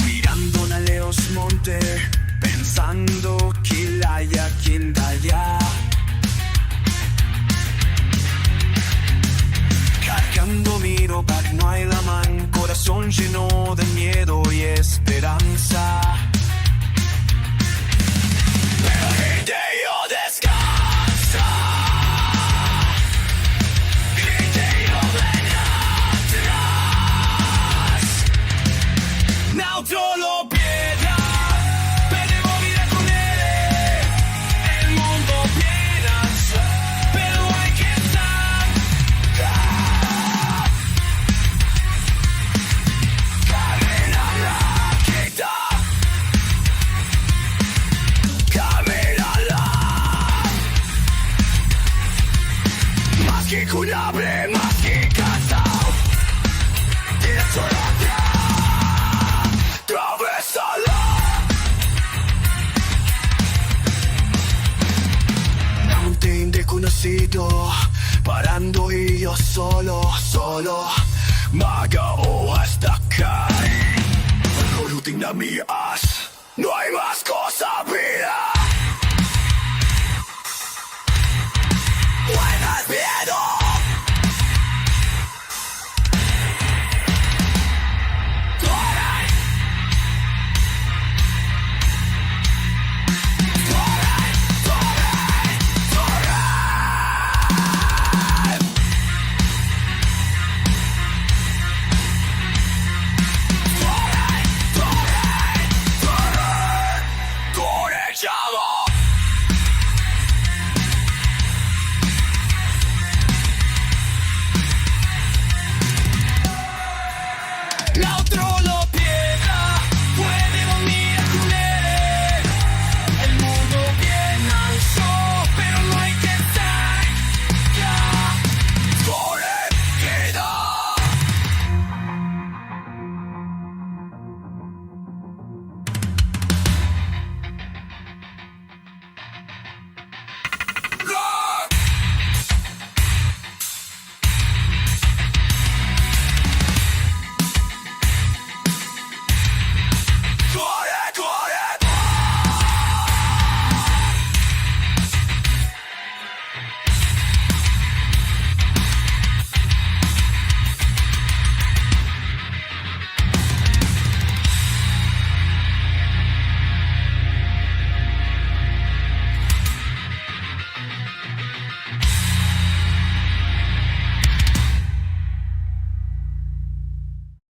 Mirando Naleos monte, pensando Quilaya, Quindaya. Cargando mi ropa, no hay la man, corazón lleno de miedo y esperanza. Pero yo descansa, yo ven atrás. Nautolo piedra, pero vida con él. El mundo piedras, pero hay que estar. Camina la quita, camina la. Más que culable, más que cansado. Tienes solo atravesala. Mountain desconocido, parando y yo solo, solo. Maga o hasta cae. Luting na mias, no hay más.